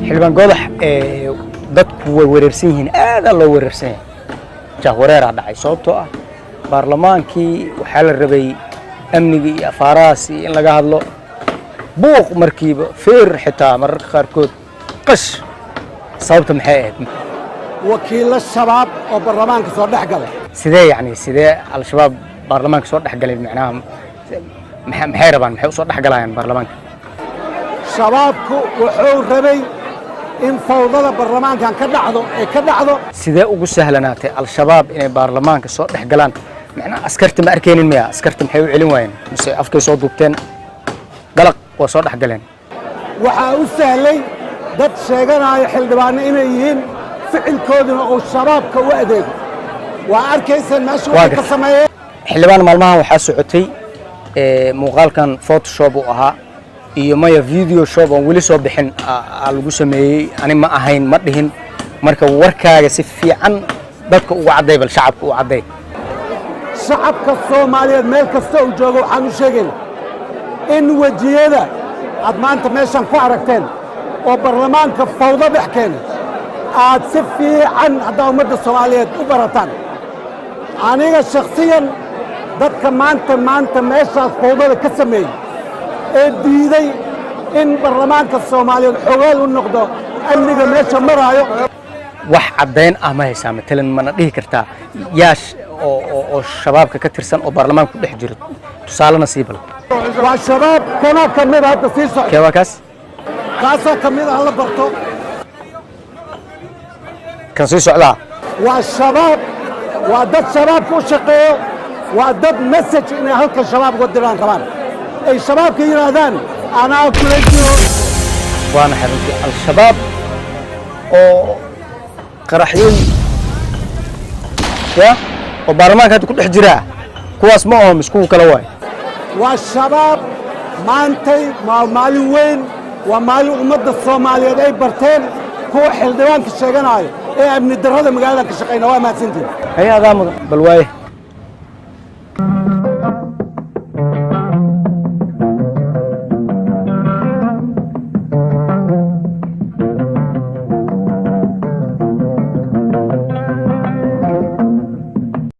Xildhibaan Goodax, dadku way wareersan yihiin, aadaa loo wareersan yahay. Jahwareeraa dhacay, sababtoo ah baarlamaankii waxaa la rabay amnigii iyo afaarahaas iyo in laga hadlo. Buuq markiiba, feer, xitaa mararka qaarkood qash. Sababta maxay ahayd? Wakiillo Shabaab oo baarlamaanka soo dhex galay. Sidee yacni, sidee Al-Shabaab baarlamaanka soo dhex galay? Macnaha maxay rabaan? Maxay usoo dhex galayaan baarlamaanka? Shabaabku wuxuu rabay in fawdada baarlamaankan ka dhacdo ay ka dhacdo. Sidee ugu sahlanaatay Al-Shabaab inay baarlamaanka soo dhex galaan? Macnaha askarta ma arkaynin miya? Askarta maxay u celin waayeen? Mise afkay soo duubteen, dalaq, waa soo dhex galeen? Waxaa u sahlay dad sheeganaya xildhibaano inay yihiin, ficilkooduna uu Shabaabka u adeego. Waa arkayseen meesha waxay ka sameeyeen. Xildhibaan, maalmahan waxaa socotay muuqaalkan Photoshop uu ahaa iyo maya, video shop oon weli soo bixin aa lagu sameeyey. Ani ma ahayn, ma dhihin. Marka warkaaga si fiican dadka uga cadday, bal shacabka u cadday. Shacabka Soomaaliyeed meel kasta uu joogo waxaan u sheegayna in wejiyada aad maanta meeshan ku aragteen oo baarlamaanka fawdo dhex keenay aad si fiican haddaa ummadda Soomaaliyeed u barataan. Aniga shakhsiyan, dadka maanta meeshaas fawdada ka sameeyey ee diiday in baarlamaanka Soomaaliyeed xogaal u noqdo amniga meesha maraayo. Wax caddayn ah ma haysaa? Matalan, mana dhihi kartaa yaa oo Shabaabka ka tirsan oo baarlamaanka ku dhex jiro? Tusaalena sii bal. Waa Shabaab kanoo ka mida hadda sii socda. Kee waa kaas? Kaasaa ka mid ah, la barto. Kan sii socdaa? Waa Shabaab, waa dad Shabaabka u shaqeeyo, waa dad message inay halkan Shabaab uga diraan rabaan, ay Shabaabka yidhaahdaan anaa kula jiro. Waana xaruntii Al-Shabaab oo qaraxyooyin ya oo baarlamaanka hadda ku dhex jiraa. Kuwaas ma oho mis kuwa kale waay? Waa Shabaab. Maantay waa maalin weyn, waa maalin ummadda Soomaaliyeed ay barteen kuwa xildhibaanka sheeganaayo ee amni darrada magaalada ka shaqayna. Waa mahadsantiin. Hay, adaa mudan. Bal waaye.